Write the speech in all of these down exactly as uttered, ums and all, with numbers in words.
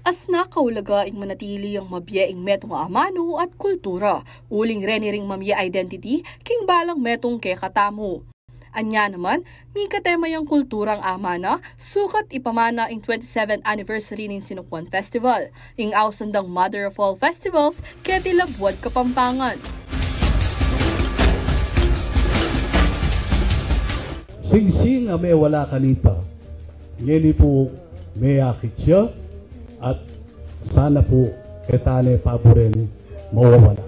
Asna kaulaga ing manatili yang mabie ing metung a amanu at kultura, uling reni ring mamie identity king balang metung kekatamu. Anya naman, mikatema yang kulturang amana, sukat ipamana ing twenty-seventh anniversary ning Sinukwan Festival, ing ausan dang Mother of All Festivals, keti labuad Kapampangan. Singsing a mewala kanita, ngeni pu meyakit ya, at sana pu e ta ne paburen mawawala.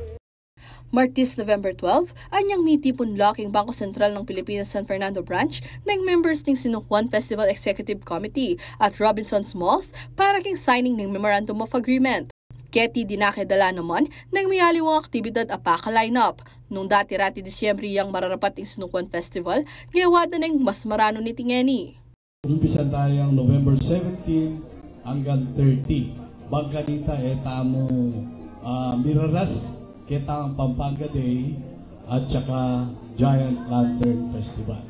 Martes, November twelve, anyang mitipun la king Bangko Sentral ng Pilipinas San Fernando Branch ning members ning Sinukwan Festival Executive Committee at Robinson's Malls para king signing ning Memorandum of Agreement. Keti dinake da la naman ning mialiwang aktibidad a paka-line up. Nung dati rati Disyembre yang mararapat ing Sinukwan Festival, gewa da neng mas maranu niti ngeni. Umpisan tayang November seventeen hanggang thirty. Bang kanita e tamu, ah, miraras ketang Pampanga Day at saka Giant Lantern Festival.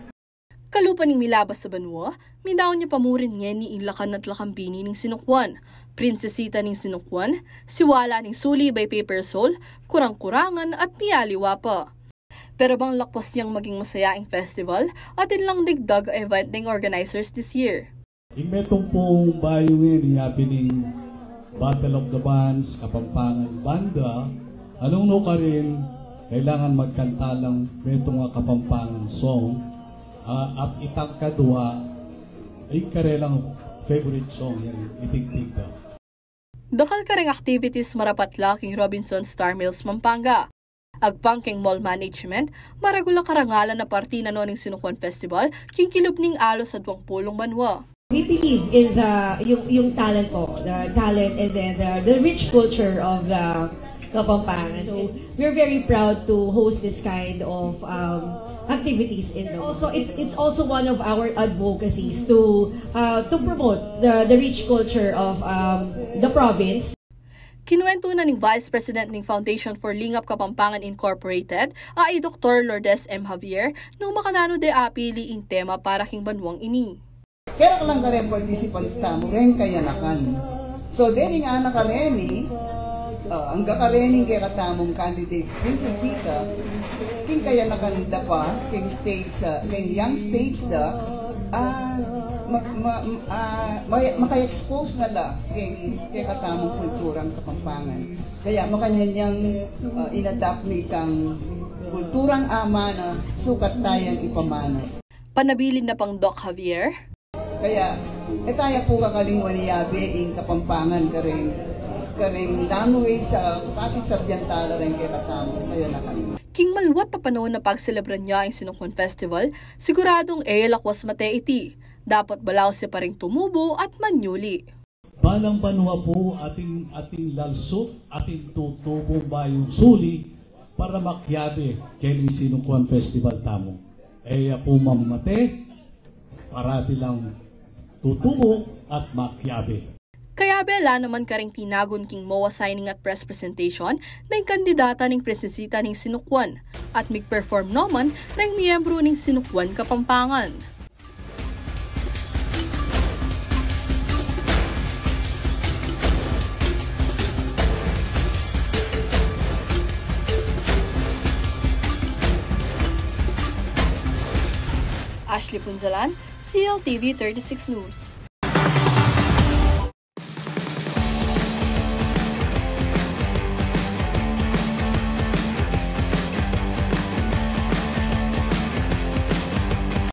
Kalupa ning milabas a banua, midaun ya pa murin ngeni ing lakan at lakambini ning Sinukwan, Prinsesita ning Sinukwan, Siwala ning Suli by Paper Soul, Kurang-kurangan at mialiwa pa. Pero bang lakwas yang maging masaya ing festival, atin lang digdag a event ning organizers this year. Ing metung pung bayu ngeni, yabe ning Battle of the Bands, Kapampangan Banda, anung nu karin, kailangan magkanta lang metung a Kapampangan song, ah, at itang kadua, ing karelang favorite song, yan, itigtig da. Dakal kareng activities marapat la king Robinson's Star Mills, Pampanga. Agpang king mall management, maragul a karangalan a parti na no ning Sinukwan Festival king kilub ning alos a duang pulung banua. We believe in the, yung, yung talent po, the talent and then the, the rich culture of the Kapampangan. So, we're very proud to host this kind of, um, activities in the... Also, it's, it's also one of our advocacies to, uh, to promote the, the rich culture of, um, the province. Kinuwentu na ning Vice President ning Foundation for Lingap Kapampangan Incorporated, a i Doktor Lourdes M. Javier, nung makananu de apili ing tema para king banuang ini. Kaya lang kareng participants tamu, reng kayanakan. So, deni ngana kareni, ah, angga kareni kekatamung candidates, Prinsesita, king kayanakan da pa, king states, ah, king young states da, ah, ma-, ma-, ah, ma-, maka-expose na la king kekatamung kulturang Kapampangan. Kaya makanyan yang, ah, in-adapt mi kang kulturang amana, sukat tayang ipamana. Panabilin na pang Doc Javier. Kaya, e taya pu kakalingwan yabe ing Kapampangan kareng, kareng language a pati sabian tala reng kekatamu, kayanakan. King maluat a panaun a pagselebran ya ing Sinukwan Festival, siguradung e ya lakwas mate iti. Dapat balaus ya pa ring tumubu at manyuli. Balang banua pu atin, atin lalsut, atin tutubung bayung suli para makiabe kening Sinukwan Festival tamu. E ya pu mamate, parati lang tutubu at makiabe. Kayabe la naman kareng tinagun king MOA signing at press presentation ning kandidata ning Prinsesita ning Sinukwan at mig-perform naman reng miyembru ning Sinukwan Kapampangan. Ashley Punzalan, C L T V thirty-six News.